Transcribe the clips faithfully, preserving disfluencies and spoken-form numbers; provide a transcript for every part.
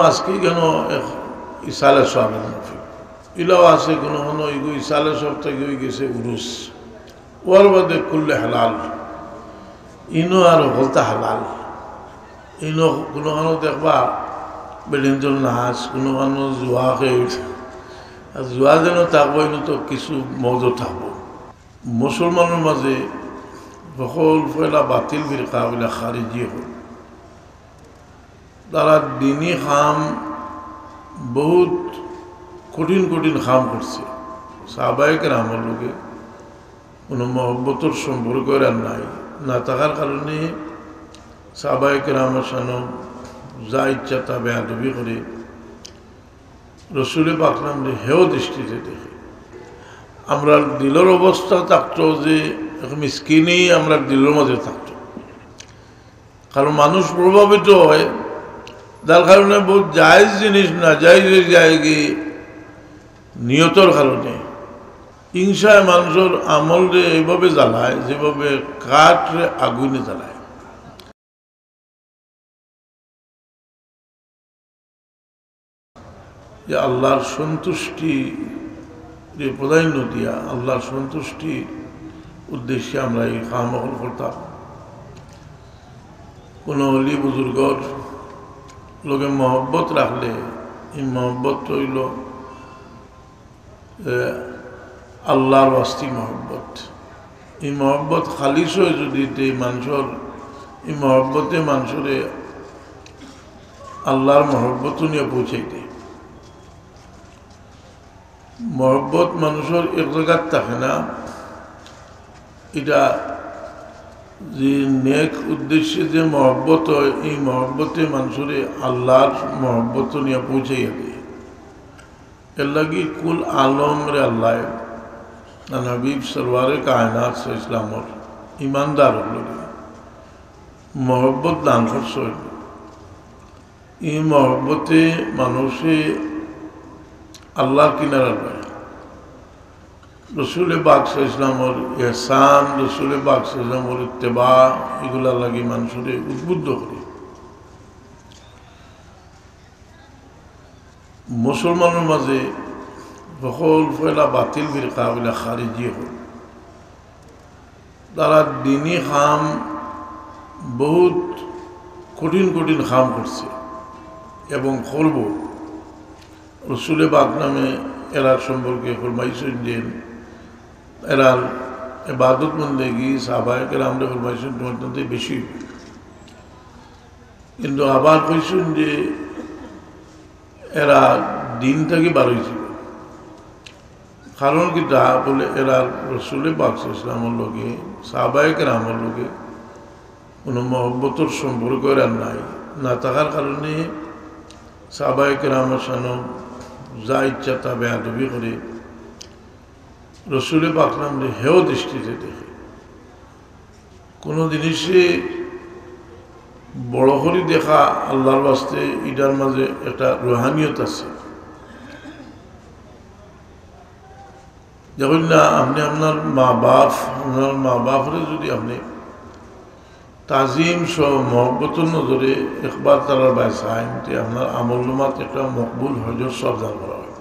আজকে কেন এক ইসালে সওয়াবের মাহফিল? ইলাও আছে কোনো কোনো ইগু ইসালে সওয়াব থাকি অই গেছে উরুস। ওর বাদে করলে হালাল। ইনো আর হকলতা হালাল। ইনো কোনো কোনো দেখবা বেটিন্তর নাচ, কোনো কোনো জুয়া খেল। আর জুয়া যেন থাকবো, ইনো তো কিছু মজা থাকবো। মুসলমানর মাঝে হকল পয়লা বাতিল ফিরকা অইলা খারিজি অকল। তারা দিনি কাম, বহুত কঠিন কঠিন কাম করছে। সাহাবায়ে কেরামর লগে কোনো মহব্বতর সম্পর্ক এরার নাই, না থাকার কারণে সাহাবায়ে কেরামর সামনে যা ইচ্ছা তা বেয়াদবি করে। রসুলে পাক নামরে হেয় দৃষ্টিতে দেখে। আমরার দিলর অবস্থা থাকতো যে এক মিসকিনি আমরার দিলর মাঝে থাকতো। কারণ মানুষ প্রভাবিত হয়, যার কারণে বহুত জায়েজ জিনিস নাজায়েজ অই যায়গি নিয়তর কারণে। হিংসায় মানুষর আমলরে এইভাবে জ্বালায়, যেভাবে কাঠরে আগুনে জ্বালায়। যে আল্লাহর সন্তুষ্টিরে প্রাধান্য দিয়া আল্লাহর সন্তুষ্টির উদ্দেশ্যে আমরা এই কাম অকল করতাম। কোনো অলি বুজুর্গর লগে মহব্বত রাখলে এই মহব্বত অইলো এ, আল্লাহর ওয়াস্তে মহব্বত। এই মহব্বত খালিস অয় যদি, তে মানুষর, এই মহব্বতে মানুষরে আল্লাহর মহব্বত নিয়া পৌঁছাই দেয়। মহব্বত মানুষর এক জাগাত থাকে না, ইটা যে নেক উদ্দেশ্যে যে মহব্বত অয়, এই মহব্বতে মানুষরে আল্লাহর মহব্বত নিয়া পৌঁছাইয়া দেয়। এর লাগি কুল আলমরে আল্লাহ, তান হাবিব সরওয়ারে কায়নাত সাল্লাল্লাহু আলাইহি ওয়াসাল্লামর ইমানদার অকলরে মহব্বত দান করছইন। এই মহব্বতে মানুষে আল্লাহর কিনারা লয়। রসুলে পাক সাল্লাল্লাহু আলাইহি ওয়াসাল্লামর ইহসান, রসুলে পাক সাল্লাল্লাহু আলাইহি ওয়াসাল্লামর ইত্তেবা, ইগুলার লাগি মানুষরে উদ্বুদ্ধ করে। মুসলমানর মাঝে হকল পয়লা বাতিল ফিরকা অইলা খারিজি অকল। তারা দিনি কাম, বহুত কঠিন কঠিন কাম করছে এবং করবো। রসুলে পাক নামে এরার সম্পর্কে ফরমাইছইন যে এরার ইবাদত বন্দেগি সাহাবায়ে কেরামরে ফরমাইছইন তোমার তাতে বেশি। কিন্তু আবার কইছইন যে এরা দিন থাকি বার অইছিল। কারণ কিতা? বলে, এরা রসুলে পাক সাল্লাল্লাহু আলাইহি ওয়াসাল্লামর লগে, সাহাবায়ে কেরামর লগে কোনো মহব্বতর সম্পর্ক এরার নাই, না থাকার কারণে সাহাবায়ে কেরামর সামনে যা ইচ্ছা তা বেয়াদবি করে, রসুলে পাক নামরে হেয় দৃষ্টিতে দেখে। কোনো জিনিসে বড় করি দেখা আল্লাহর ওয়াস্তে, ইটার মাঝে একটা রুহানিয়ত আছে। দেখইন না, আপনে আপনার মা বাপ, আপনার মা বাপরে যদি আপনে তাজিম সহ মহব্বতর নজরে একবার তারার বায় চাইন, তে আপনার আমলনামাত একটা মকবুল হজর সওয়াব দান করা অয়।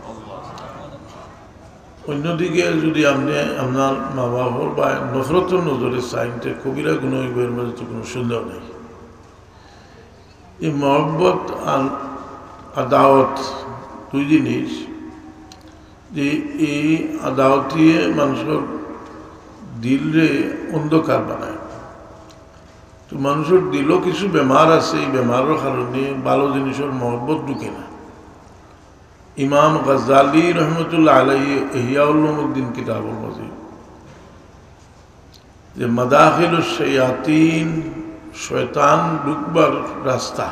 অন্যদিকে যদি আপনে আপনার মা বাপর বায় নফরতর নজরে চাইন, তে কবিরা গুনাহ অইবো, এর মাঝে তো কোনো সন্দেহ নাই। এই মহব্বত আর আদাওয়াত দুই জিনিস, যে এই আদাওয়াতিয়ে মানুষর দিলরে অন্ধকার বানায়। তো মানুষর দিলো কিছু বেমার আছে, এই বেমারর কারণে ভালো জিনিসর মহব্বত ঢুকে না। ইমাম গাজ্জালী রহমতুল্লাহ আলাইহি ইহয়া উলুমুদ্দিন কিতাবর মাঝে যে মাদাখিলুশ শায়াতিন, শয়তান ঢুকবার রাস্তা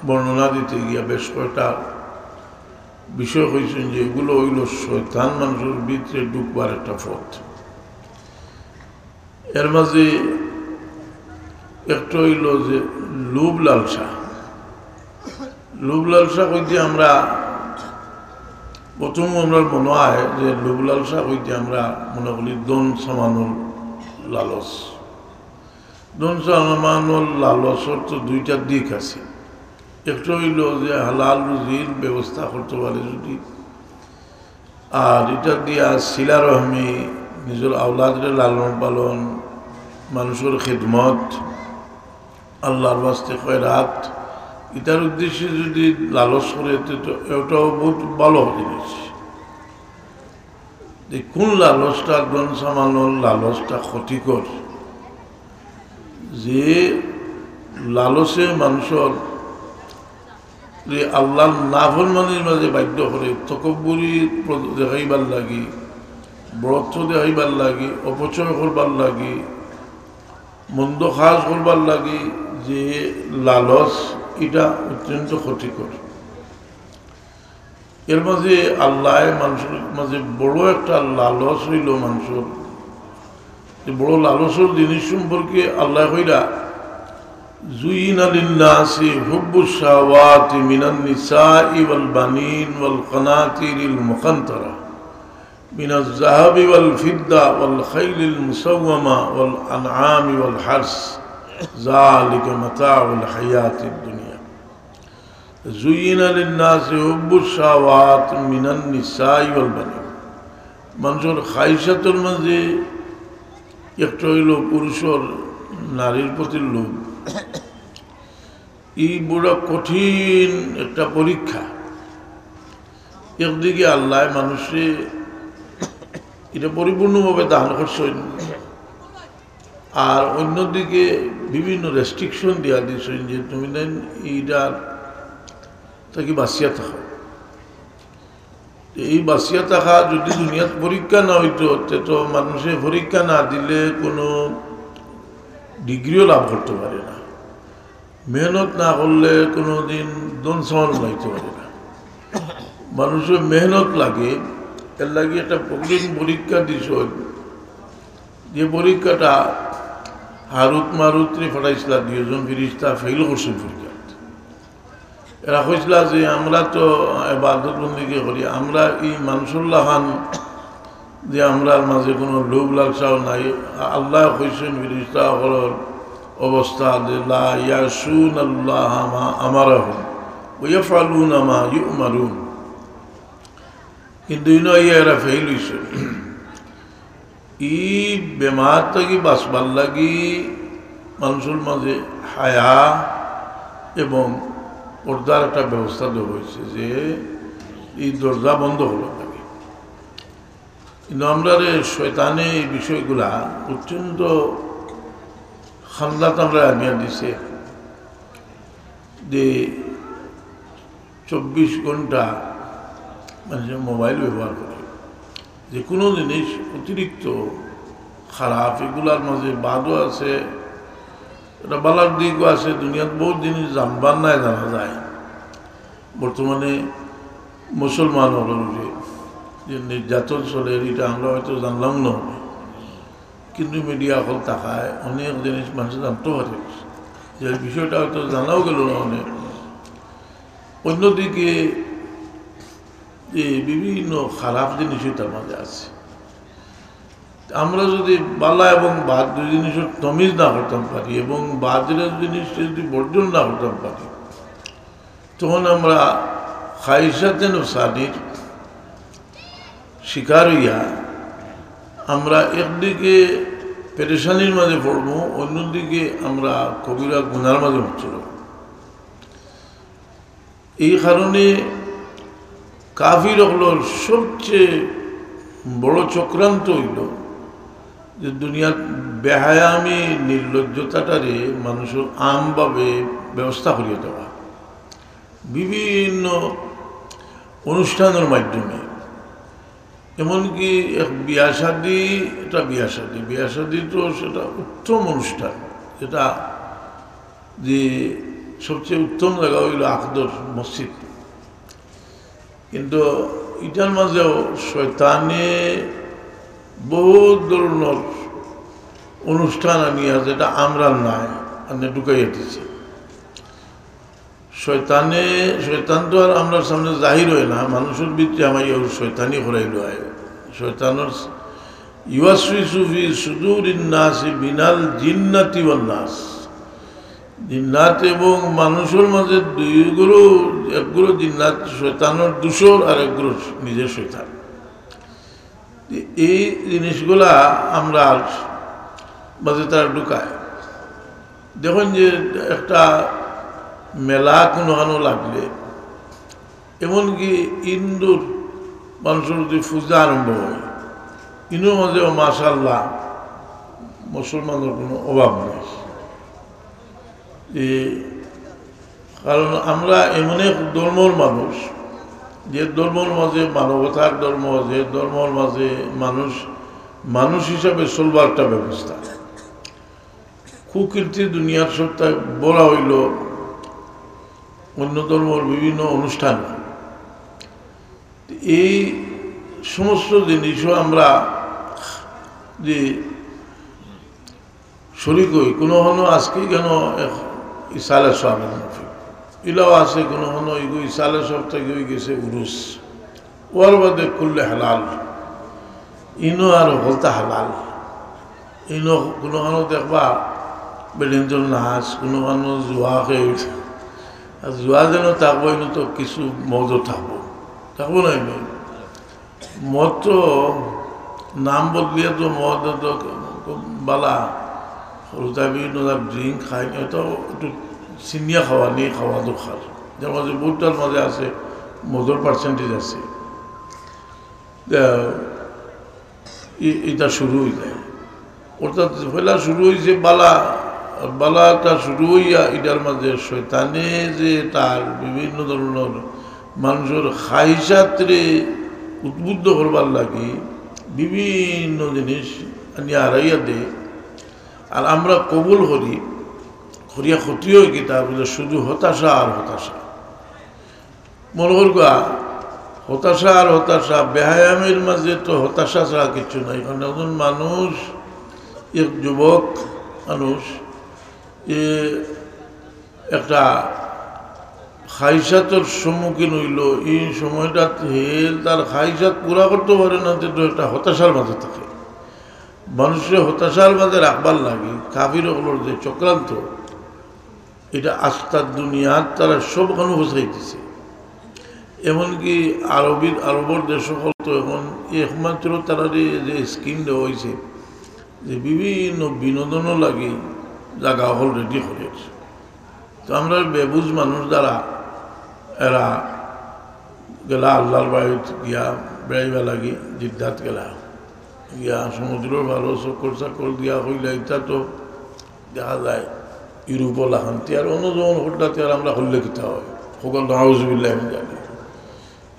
বর্ণনা দিতে গিয়া বেশ কয়টা বিষয় কইছইন যে এগুলো অইলো শয়তান মানুষর ভিতরে ঢুকবার একটা পথ। এর মাঝে একটা অইলো যে লোভ লালসা। লোভ লালসা কইতে আমরা প্রথম আমরার মনো অয় যে লোভ লালসা কইতে আমরা মনো করি ধন সামানর লালস। ধন সামানর লালসর তো দুইটা দিক আছে। একটা অইলো যে হালাল রুজির ব্যবস্থা করতে পারে যদি, আর ইটা দিয়া সিলা রহমি, নিজর আওলাদরে লালন পালন, মানুষর খেদমত, আল্লাহর ওয়াস্তে খয়রাত, ইটার উদ্দেশ্যে যদি লালচ করে, তে তো এটাও বহুত ভালো জিনিস। যে কোন লালচটা, ধন সামানর লালচটা ক্ষতিকর, যে লালচে মানুষর যে আল্লাহর নাফরমানির মাঝে বাধ্য করে, তকব্বুরি প্র-, দেখাইবার লাগি, বড়ত্ব দেখাইবার লাগি, অপচয় করবার লাগি, মন্দ কাজ করবার লাগি, যে লালচ, ইটা অত্যন্ত ক্ষতিকর। এর মাঝে আল্লাহ মানুষর মাঝে বড় একটা লালচ অইলো মানুষর, যে বড় লালচর জিনিস সম্পর্কে আল্লাহ কইরা, زين للناس حب الشهوات من النساء والبنين والقناطير المقنطرة من الذهب والفضة والخيل المسومة والأنعام والحرث ذلك متاع الحياة الدنيا زين للناس حب الشهوات من النساء والبنين। মানুষর খাইশাতর মাঝে একটা অইলো পুরুষর নারীর প্রতি লোভ। ই বড় কঠিন একটা পরীক্ষা। একদিকে আল্লাহ মানুষরে ইটা পরিপূর্ণভাবে দান করছইন, আর অন্যদিকে বিভিন্ন রেস্ট্রিকশন দিয়া দিছইন যে তুমি দেন ইটার থাকি বাঁচিয়া থাকো। এই বাঁচিয়া থাকা যদি দুনিয়াত পরীক্ষা না অইতো, তে তো মানুষে পরীক্ষা না দিলে কোনো ডিগ্রিও লাভ করতে পারে না। মেহনত না করলে কোনোদিন ধন সামানও পাইতে পারে না। মানুষর মেহনত লাগে, এর লাগি একটা কঠিন পরীক্ষা দিছইন, যে পরীক্ষাটা হারুত মারুতরে পাঠাইছিলা, দুইজন ফিরিস্তা ফেল করছইন পরীক্ষাত। এরা কইছিলা যে আমরা তো ইবাদত বন্দেগি করি, আমরা ই মানুষর লাখান যে আমরার মাঝে কোনো লোভ লালসাও নাই। আল্লাহ কইছইন ফিরিস্তা অকলর অবস্থা যে لا يعصون الله ما أمرهم ويفعلون ما يؤمرون। কিন্তু ইনো আইয়া এরা ফেল অইছে। ই বেমার থাকি বাঁচবার লাগি মানুষর মাঝে হায়া এবং পর্দার একটা ব্যবস্থা দেওয়া অইছে, যে ই দরজা বন্ধ করার লাগি। কিন্তু আমরারে শয়তানে এই বিষয়গুলা অত্যন্ত খান্দাত আমরারে আনিয়া দিছে, যে চব্বিশ ঘন্টা মানুষে মোবাইল ব্যবহার করে। যে কোনো জিনিস অতিরিক্ত খারাপ, এগুলার মাঝে বাদও আছে, এটা ভালার দিকও আছে। দুনিয়াত বহুত জিনিস জানবার নাই, জানা যায়। বর্তমানে মুসলমান অকলর উপরে যে নির্যাতন চলে, এটা আমরা হয়তো জানলাম না অনে, কিন্তু মিডিয়া অকল থাকায় অনেক জিনিস মানুষে জানতে পারে, যে বিষয়টা হয়তো জানাও গেল না অনে। অন্যদিকে এই বিভিন্ন খারাপ জিনিসই তার মাঝে আছে। আমরা যদি ভালা এবং বাদ দুই জিনিসর তমিজ না করতাম পারি এবং বাদ জিনিস যদি বর্জন না করতাম পারি, তখন আমরা খাইশাতে নফসানির শিকার অইয়া আমরা একদিকে পেরেশানির মাঝে পড়মু, অন্যদিকে আমরা কবিরা গুনার মাঝে মুক্ত অইমু। এই কারণে কাফির অকলর সবচেয়ে বড় চক্রান্ত অইলো যে দুনিয়াত বেহায়ামি, নির্লজ্জতাটারে মানুষর আমভাবে ব্যবস্থা করিয়া দেওয়া, বিভিন্ন অনুষ্ঠানর মাধ্যমে। এমনকি এক বিয়া শাদী, এটা বিয়া শাদী, বিয়া শাদী তো সেটা উত্তম অনুষ্ঠান, যেটা যে সবচেয়ে উত্তম জাগা অইলো আকদর মসজিদ। কিন্তু ইটার মাঝেও শয়তানে বহুত ধরনর অনুষ্ঠান আনিয়া, যেটা আমরার নাই, আনিয়া ঢুকাইয়া দিছে। শয়তানে, শয়তান তো আর আমরার সামনে জাহির অয় না, মানুষর ভিতরে আমার ইয়ে শয়তানি করাইল অয়। শয়তানর يوسوس في صدور الناس من الجنة والناس। জিন্নাত এবং মানুষর মাঝে দুই গুরু, এক গুরু জিন্নাত শয়তানর দোসর আর এক গুরু নিজে শয়তান। এই জিনিসগুলা আমরার মাঝে তারা ঢুকায়। দেখইন যে একটা মেলা কোনোখানো লাগলে, এমনকি হিন্দুর মানুষর যদি পূজা আরম্ভ হয়, ইনোর মাঝেও মাশাআল্লাহ মুসলমানর কোনো অভাব নেই। যে, কারণ আমরা এমন এক ধর্মর মানুষ, যে ধর্মর মাঝে মানবতার ধর্ম, যে ধর্মর মাঝে মানুষ মানুষ হিসাবে চলবার একটা ব্যবস্থা। কুকীর্তি দুনিয়ার সবটায় বড় হইল অন্য ধর্মর বিভিন্ন অনুষ্ঠান। এই সমস্ত জিনিসও আমরা যে শরিক হই, কোনো কোনো আজকে কেন এক ইসালে সওয়াবের মফিক ইলাও আছে, কোনো কোনো ইগু ইসালে সওয়াব থাকি হয়ে গেছে উরুস, ওর বাদে করলে হালাল, ইনো আর হলতা হালাল। ইনো কোনো কোনো দেখবা বেডিনজোর নাচ, কোনো কোনো জুয়া খেয়ে, আর জুয়া যেন থাকবো, ইনো তো কিছু মদও থাকবো, থাকবো না ইনো? মদ তো নাম বদলিয়ে তো মদ তো বালা, হলতা বিভিন্ন ড্রিঙ্ক খায়, এটা একটু চিনিয়া খাওয়া নিয়ে খাওয়া দরকার। যার মাঝে বুটটার মাঝে আছে, মদর পার্সেন্টেজ আছে। তা এ-, এটা শুরু হয়ে যায়। অর্থাৎ পয়লা শুরু হয়েছে বালা, বালাটা শুরু হইয়া এটার মাঝে শয়তানে যে তার বিভিন্ন ধরনের মানুষের খাহিশাতরে উদ্বুদ্ধ করবার লাগি বিভিন্ন জিনিস আনিয়া হারাইয়া দেয়। আর আমরা কবুল করি, করিয়া ক্ষতি হয় কি, তা বলে শুধু হতাশা আর হতাশা। মনে করবা, হতাশা আর হতাশা, বেহায়ামির মাঝে তো হতাশা ছাড়া কিচ্ছু নাই। কারণ একজন মানুষ, এক যুবক মানুষ, এ একটা খাইশাতর সম্মুখীন হইল, এই সময়টাত হে তার খাইশাত পুরা করতে পারে না, যে তো একটা হতাশার মাঝে থাকে। মানুষের হতাশার মাঝে রাখবার লাগি কাফির অকলর যে চক্রান্ত, এটা আস্তা দুনিয়ার তারা সবখানে ফসাই দিছে। এমনকি আরবি, আরবর দেশ অকল তো এখন একমাত্র তারারে যে স্কিম দেওয়া হয়েছে যে বিভিন্ন বিনোদনও লাগি জায়গা অকল রেডি করে। তো আমরা বেবুঝ মানুষ যারা, এরা গেলা আল্লাহর বাড়িত গিয়া বেড়াইবা লাগি জিদ্দাত গেলা, গিয়া সমুদ্রর ভালো চক্কর চাক্কর দিয়া হইলা, ইটা তো দেখা যায় ইউরোপও লাখান। তে আর অন্য যেমন হঠাৎ আর আমরা হইলে কিতা হয়, হকল নাউজুবিল্লাহ আমি জানি,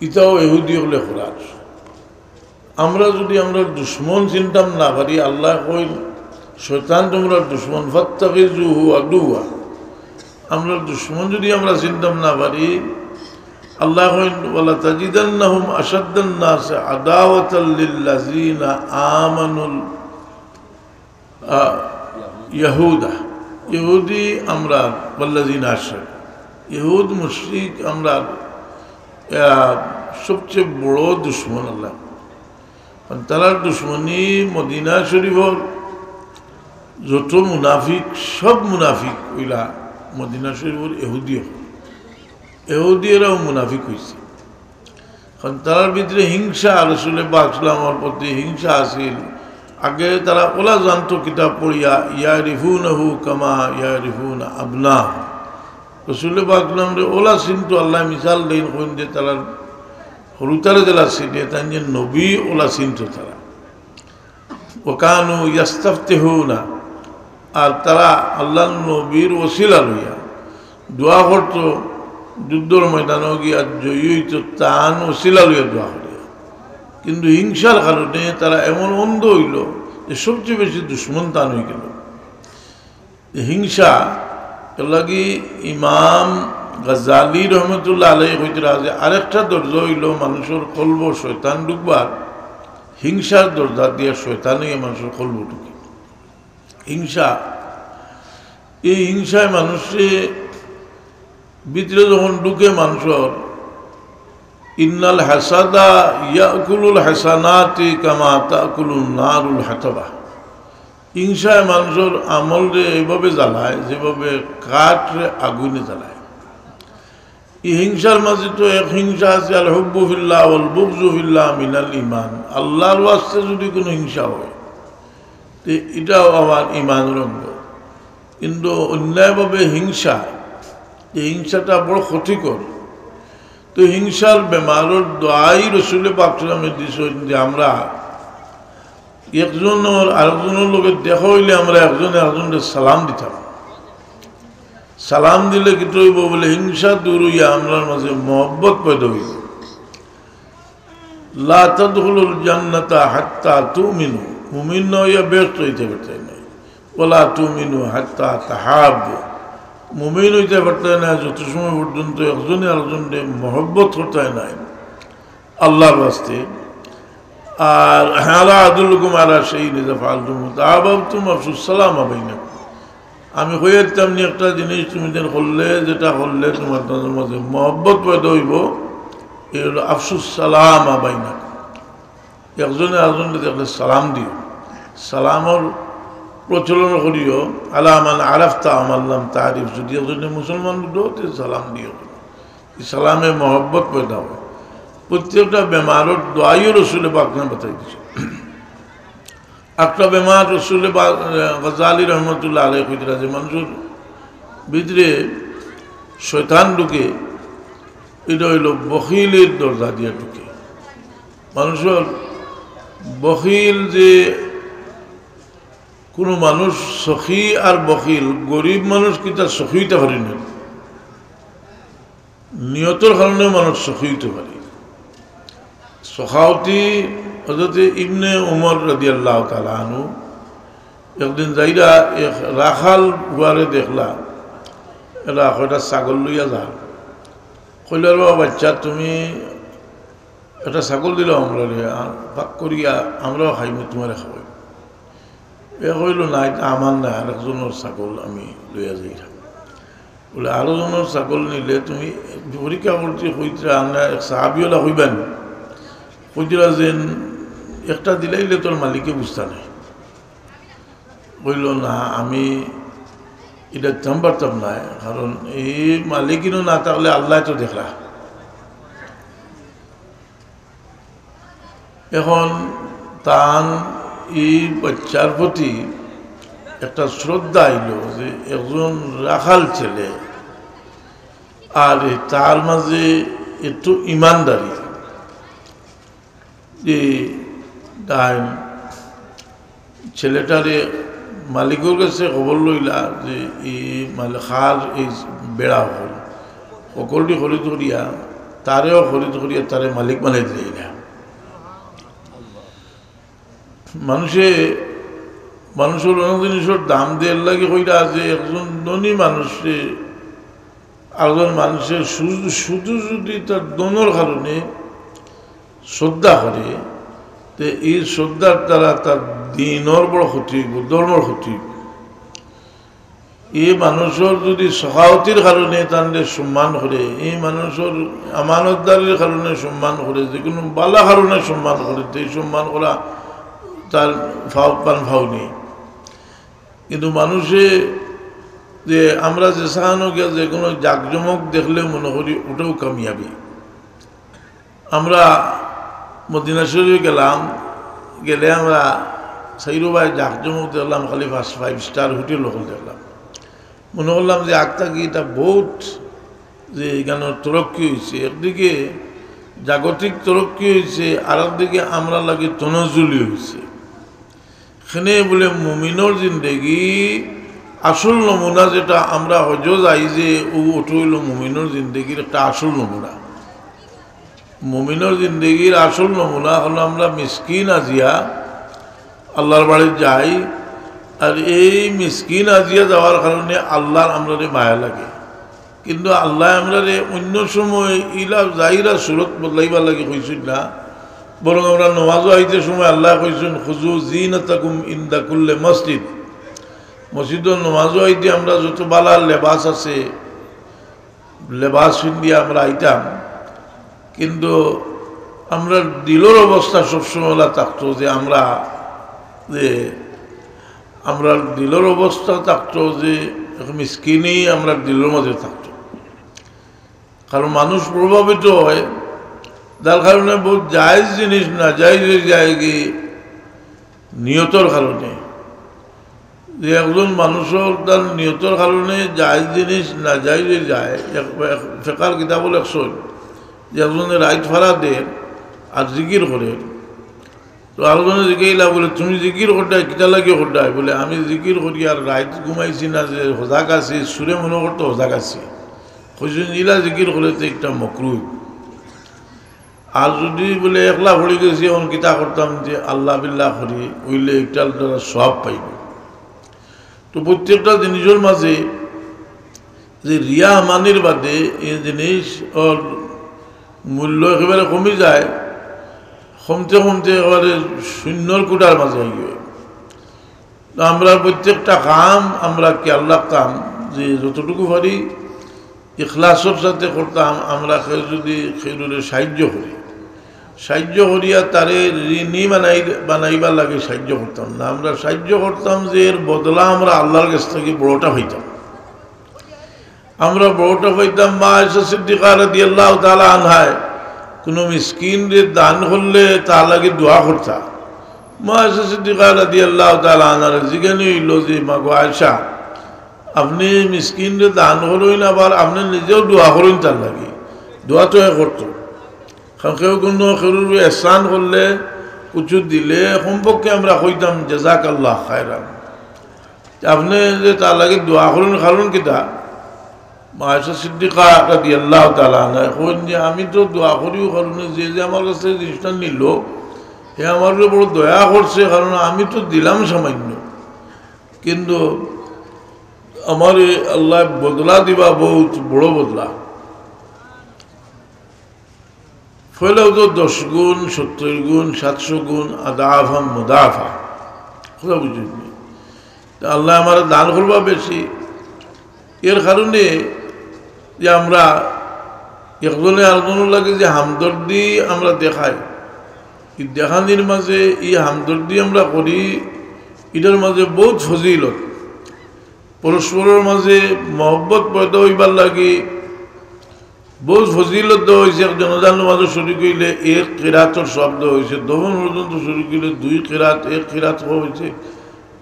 ইটাও এহুদি হলে খোরাক। আমরা যদি আমরা দুশমন চিনতাম না পারি, আল্লাহ কইন, "শয়তান তোমরা দুশমন, ফাত্তাখিজুহু আদুওয়া।" আমরা দুশমন যদি আমরা চিনতাম না পারি, আল্লাহ কইন, "ওয়ালা তাজিদান্নাহুম আশাদ্দান নাসি আদাওয়াতাল লিল্লাযিনা আমানুল আ, ইয়াহুদা, ইহুদি আমরা, ওয়াল্লাযিনা আশরাকু, ইহুদ মুশরিক আমরা, আ, সবচেয়ে বড় দুশমন আল্লাহ। কারণ তারার দুশমনি মদিনা শরীফর যত মুনাফিক, সব মুনাফিক অইলা মদিনা শরীফর ইহুদি অকল। ইহুদি এরাও মুনাফিক হইছে। কারণ তারার ভিতরে হিংসা, রসুল পাক সাল্লাল্লাহু আলাইহি ওয়াসাল্লামর প্রতি হিংসা আছিল। আগে তারা ওলা জানতো কিতাব পড়িয়া, ইয়ারিফুনাহু কামা ইয়ারিফুনা আবনা। রসুল পাক সাল্লাল্লাহু আলাইহি ওয়াসাল্লামরে ওলা চিনতো, আল্লাহ মিসাল দেইন কইন যে তারার হুরুতারে যেলা চিনে, তাইন যে নবী ওলা চিনতো তারা। ওয়াকানু ইয়াস্তাফতিহুনা, আর তারা আল্লাহর নবীর ওসিলা লইয়া দোয়া করতো, যুদ্ধর ময়দানো গিয়া জয়ী হইতো তান ওসিলা লইয়া দোয়া করিয়া। কিন্তু হিংসার কারণে তারা এমন অন্ধ হইল যে সবচেয়ে বেশি দুশমন তান হয়ে গেল। যে হিংসা, এর লাগি ইমাম গাজালি রহমতুল্লাহ আলাইহি কইতরা যে আরেকটা দরজা হইল মানুষের কলবো শয়তান ঢুকবার, হিংসার দরজা দিয়া শয়তান হইয়া মানুষের কলবো ঢুকে। হিংসা, এই হিংসায় মানুষে ভিতরে যখন ঢুকে মানুষের, ইন্নাল হাসাদা ইয়াকুলুল হাসানাতি কামা তাকুলুন নারুল হাতাবা। হিংসায় মানুষর আমলরে এইভাবে জ্বালায়, যেভাবে কাঠরে আগুনে জ্বালায়। এই হিংসার মাঝে তো এক হিংসা আছে, আল হুব্বু ফিল্লাহ ওয়াল বুগযু ফিল্লাহ মিনাল ঈমান। আল্লাহর ওয়াস্তে যদি কোনো হিংসা হয়, তে এটাও আবার ঈমানর অঙ্গ। কিন্তু অন্যায়ভাবে হিংসা, এই হিংসাটা বড় ক্ষতিকর। তো হিংসার বেমারর দোয়াই রসুলে পাক সাল্লামে দিছইন যে আমরা একজনর আরেকজনর লগে দেখা অইলে আমরা একজনে আরেকজনরে সালাম দিতাম। সালাম দিলে কিতা অইবো বুলে, হিংসা দূর অইয়া আমরার মাঝে মহব্বত পয়দা অইবো। লা তাদখুলুল জান্নাতা হাত্তা তুমিনু, মুমিন না অইয়া বেহেশত অইতে পারতায় নায়। ওয়ালা তুমিনু হাত্তা তাহাব্বু, মুমিন অইতে পারতায় নায় যত সময় পর্যন্ত একজনে আরেকজনরে মহব্বত করতায় নায় আল্লাহর ওয়াস্তে। আর আলা আদুল্লুকুম আলা শাইইন ইযা ফাআলতুমুহু তাহাবাবতুম আফশুস সালামা বাইনাকুম। আমি কইয়া দিতাম নি একটা জিনিস, তুমি যেন করলে, যেটা করলে তোমার তাদের মাঝে মহব্বত পয়দা অইবো, এই হলো আফশুস সালামা বাইনাকুম। একজনে আরেকজনরে দেখলে সালাম দিও, সালামর প্রচলন করিও। আলা মান আরাফতা ওয়া মান লাম তারিফ, যদি একজনরে মুসলমান বুঝো, তে সালাম দিও। এই সালামে মহব্বত পয়দা হয়। প্রত্যেকটা বেমারর দোয়াইও রসুলে পাক না বাতাই দিছে। একটা বেমার রসুলে বা-, গজালি রহমতুল্লাহ আলাইহি কইতরা যে মানুষর ভিতরে শয়তান ঢুকে, এটা অইলো বখিলর দরজা দিয়া ঢুকে। মানুষর বখিল যে কোনো মানুষ সখী আর বখিল, গরিব মানুষ কিতা সখী অইতা পারে না? নিয়তর কারণেও মানুষ সখী অইতে পারে। সখাওতি হযরতে ইবনে উমর রাদিয়াল্লাহু তাআলা আনহু একদিন যাইরা এক রাখাল পুয়ারে দেখলা, এরা কয়টা ছাগল লইয়া যার। কইলা, "রে বাবা, বাচ্চা, তুমি একটা ছাগল দিলাও আমরারে, আর পাক করিয়া আমরাও খাইমু, তোমারে খাওয়াইমু।" এ কইলো, "না, এটা আমার না, আরেকজনর ছাগল আমি লইয়া যাইরাম।" বুলে, "আরো জনর ছাগল নিলে তুমি পরীক্ষা করতে কইতরা, আমরা এক সাহাবি অলা কইবা নি? কইতরা যেন একটা দিলাইলে তোর মালিকে বুঝতা নায়।" কইলো, "না, আমি এটা দিতাম পারতাম না, কারণ এই মালিক ইনো না থাকলে আল্লায় তো দেখরা।" এখন তান এই বাচ্চার প্রতি একটা শ্রদ্ধা আইলো যে একজন রাখাল ছেলে, আর এই তার মাঝে এত ইমানদারি, যে তাই ছেলেটারে মালিকর কাছে খবর লইলা যে এই মাল-, খার এই বেড়া হল, হকলটি খরিদ করিয়া, তারেও খরিদ করিয়া, তারে মালিক বানাই দিলাইলা। মানুষে, মানুষর অনেক জিনিসর দাম দেওয়ার লাগি কইরা যে একজন ধনী মানুষে আরজন মানুষে শুধু, শুধু যদি তার ধনর কারণে শ্রদ্ধা করে, তে এই শ্রদ্ধার দ্বারা তার দ্বীনর বড় ক্ষতি অইবো, ধর্মর ক্ষতি অইবো। এই মানুষর যদি সখাওতির কারণে তানরে সম্মান করে, এই মানুষর আমানতদারির কারণে সম্মান করে, যে কোনো বালা কারণে সম্মান করে, তে এই সম্মান করা তার ফাও-, পান ফাও নেই। কিন্তু মানুষে যে আমরা যে সাহানো গিয়া যে কোনো জাকজমক দেখলে মনে করি ওটাও কামিয়াবি। আমরা মদিনা শরীফে গেলাম, গেলে আমরা সাইরুবায় জাকজমক দেখলাম, খালি ফার্স্ট ফাইভ স্টার হোটেল হকল দেখলাম। মনে করলাম যে আগ থাকি এটা বহুত যে এখানে তরক্কি হইছে, একদিকে জাগতিক তরক্কি হইছে, আর একদিকে আমরা লাগি তনজুলি হইছে। এখানে বুলে মুমিনর জিন্দেগি আসল নমুনা যেটা আমরা হজ যাই যে ও ওটা হইল মুমিনর জিন্দেগির একটা আসল নমুনা। মুমিনর জিন্দেগির আসল নমুনা হলো আমরা মিসকিন আজিয়া আল্লাহর বাড়ি যাই, আর এই মিসকিন আজিয়া যাওয়ার কারণে আল্লাহর আমরারে মায়া লাগে। কিন্তু আল্লাহ আমরারে অন্য সময় ইলা জাহিরা সুরত বদলাইবার লাগি কইছইন না, বরং আমরা নমাজও আইতে সময় আল্লাহ কইছইন, "খুযু যিনাতাকুম ইনদা কুল্লি মসজিদ।" মসজিদর নমাজও আইতে আমরা যত বালা লেবাস আছে, লেবাস পিন্দিয়া আমরা আইতাম, কিন্তু আমরার দিলর অবস্থা সবসময় ওলা থাকতো যে আমরা, যে আমরার দিলর অবস্থা থাকতো যে এক মিসকিনি আমরার দিলর মাঝে থাকতো। কারণ মানুষ প্রভাবিত হয়, যার কারণে বহুত জায়েজ জিনিস নাজায়েজ অই যায় কি নিয়তর কারণে। যে একজন মানুষর তার নিয়তর কারণে জায়েজ জিনিস নাজায়েজ অই যায়, এক, এক ফেকার কিতাবো লেখছইন যে একজনে রাইত ফারা দের আর জিকির করের, তো আরোজনে জিকাইলা, বলে, "তুমি জিকির কররায়, কিতা লাগি কররায়?" বলে, "আমি জিকির করি আর রাইত ঘুমাইছি না যে হজাগ আছি, চুরে মনো করতো হজাগ আছি।" কইছইন, "ইলা জিকির করলে তো একটা মকরু অইবো। আর যদি," বলে, "একলা পড়ি গেছি, অখন কিতা করতাম, যে আল্লাহ বিল্লাহ করি, অইলে একটা আল্লাহ সওয়াব পাইবো।" তো প্রত্যেকটা জিনিসর মাঝে যে রিয়া হামানির বাদে এই জিনিস ওর মূল্য একেবারে কমি যায়, কমতে কমতে একেবারে শূন্যর কোঠার মাঝে আইয়া। তো আমরা প্রত্যেকটা কাম আমরা খেয়াল রাখতাম যে যতটুকু পারি ইখলাসর সাথে করতাম। আমরা কেউ যদি কেউরে সাহায্য করি, সাহায্য করিয়া তারে ঋণী বানাই, বানাইবার লাগি সাহায্য করতাম না, আমরা সাহায্য করতাম যে এর বদলা আমরা আল্লাহর কাছ থাকি বড়টা পাইতাম। আমরা বড়টা পাইতাম। মা আয়েশা সিদ্দিকা রাদিয়াল্লাহু তাআলা আনহায় কুনু মিসকিনরে দান করলে তার লাগি দোয়া করতা। মা আয়েশা সিদ্দিকা রাদিয়াল্লাহু তাআলা আনহারে জিগানি অইলো যে, "মাগো আয়েশা, আপনে মিসকিনরে দান করইন, আবার আপনে নিজেও দোয়া করইন তার লাগি।" দোয়া তো হে করতো, কারণ কেউ কুনু কেউর এহসান করলে, কিছু দিলে, কমপক্ষে আমরা কইতাম, "জাযাকাল্লাহ খায়রান।" আপনে যে তার লাগি দোয়া করইন, কারণ কিতা? মা আয়েশা সিদ্দিকা রাদিয়াল্লাহু তাআলা আনহা কইন যে, "আমি তো দোয়া করিও কারণে যে, যে আমার কাছে জিনিসটা নিল, হে আমার উপরে বড় দয়া করছে, কারণ আমি তো দিলাম সামান্য, কিন্তু আমারে আল্লাহ বদলা দিবা, বহুত বড় বদলা।" পয়লাও তো দশ গুণ, সত্তর গুণ, সাতশো গুণ, আদাফা মুদাফা। কথা বুঝছইন নি? তে আল্লায় আমারে দান করবা বেশি। এর কারণে যে আমরা একজনে আরকজনর লাগি যে হামদর্দি আমরা দেখাই, ই দেখানির মাঝে ই হামদর্দি আমরা করি, ইটার মাঝে বহুত ফজিলত। পরস্পরর মাঝে মহব্বত পয়দা অইবার লাগি বহুত ফজিলত দেওয়া অইছে। একজন জানাজার নামাজো শরিক অইলে এক কিরাতর সওয়াব দেওয়া অইছে, দফন পর্যন্ত শরিক অইলে দুই কিরাত, এক কিরাত কওয়া অইছে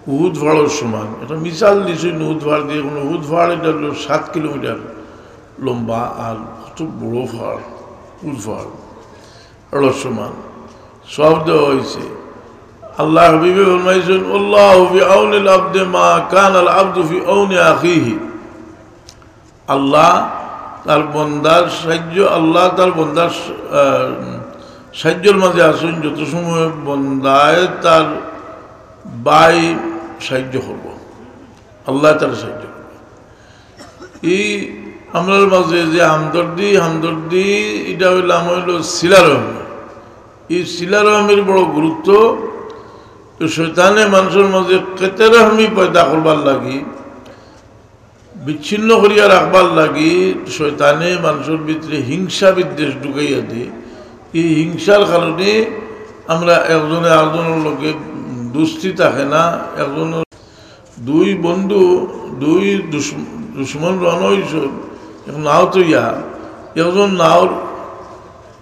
উহুদ পাহাড়র সমান। একটা মিসাল দিছি উহুদ পাহাড় দিয়া, কুনু উহুদ পাহাড় ইটা অইলো সাত কিলোমিটার লম্বা, আর কত বড় পাহাড় উহুদ পাহাড়। অর্থ সমান সওয়াব দেওয়া অইছে। আল্লাহর হাবিবে ফরমাইছইন, "আল্লাহু ফি আউনিল আবদি মা কানাল আবদু ফি আউনি আখিহি।" আল্লাহ তার বন্দার সাহায্য, আল্লাহ তার বন্দার, আহ, সাহায্যর মাঝে আছইন যত সময় বন্দায় তার ভাই সাহায্য করবো, আল্লাহ তার সাহায্য করবো। এই আমরার মাঝে যে হামদর্দি, হামদর্দি, ইটা অইলাম অইলো সিলা রহম। এই সিলা রহমের বড় গুরুত্ব। তো শয়তানে মানুষর মাঝে কেতে রহমি পয়দা করবার লাগি, বিচ্ছিন্ন করিয়া রাখবার লাগি শয়তানে মানুষর ভিতরে হিংসা বিদ্বেষ ঢুকাইয়া দেয়। এই হিংসার কারণে আমরা একজনে আরকজনর লগে দুস্তি থাকে না, একজনর দুই বন্ধু, দুই দুশ-, দুশমন রওয়ানা অইছইন এক নাও তইয়া, একজন নাওর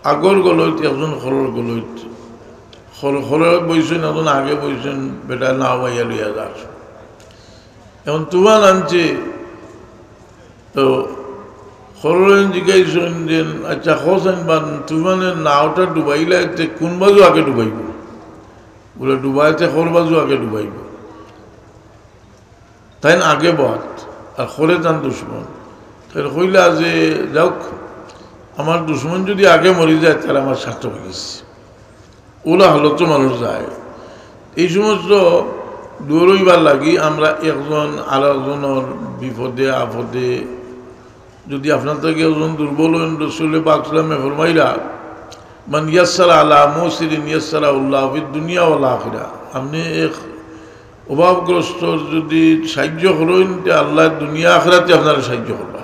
আগর গলইত, একজন খরর গলইত। খর-, খরর বইছইন, একজন আগে বইছইন, বেটা নাও বাইয়া লইয়া যার। এখন তুফান আনছে, তো খররে জিগাইছইন যে, "আচ্ছা, কও চাইন বা তুফানে নাওটা ডুবাইলা, এতে কুন বাজু আগে ডুবাইবো?" বলে, "ডুবাইতে খর বাজু আগে ডুবাইবো।" তাইন আগে বওয়াত, আর খরে তান দুশমন। তাইন কইলা যে, "যাউক, আমার দুশমন যদি আগে মরি যায়, তাইলে আমার সার্থক অইগেছে।" অলা হালতো মানুষ যায়। এই সমস্ত দূর অইবার লাগি আমরা একজন আরকজনর বিপদে আপদে, যদি আপনার থাকি একজন দুর্বল অইন, রসুল পাক সাল্লামে ফরমাইলা, "মান ইয়াসসারা আলা মুসিরিন ইয়াসসারাহুল্লাহু ফিদ দুনিয়া ওয়াল আখিরা।" আপনে এক অভাবগ্রস্তর যদি সাহায্য করইন, তে আল্লায় দুনিয়া আখিরাতে আপনারে সাহায্য করবা।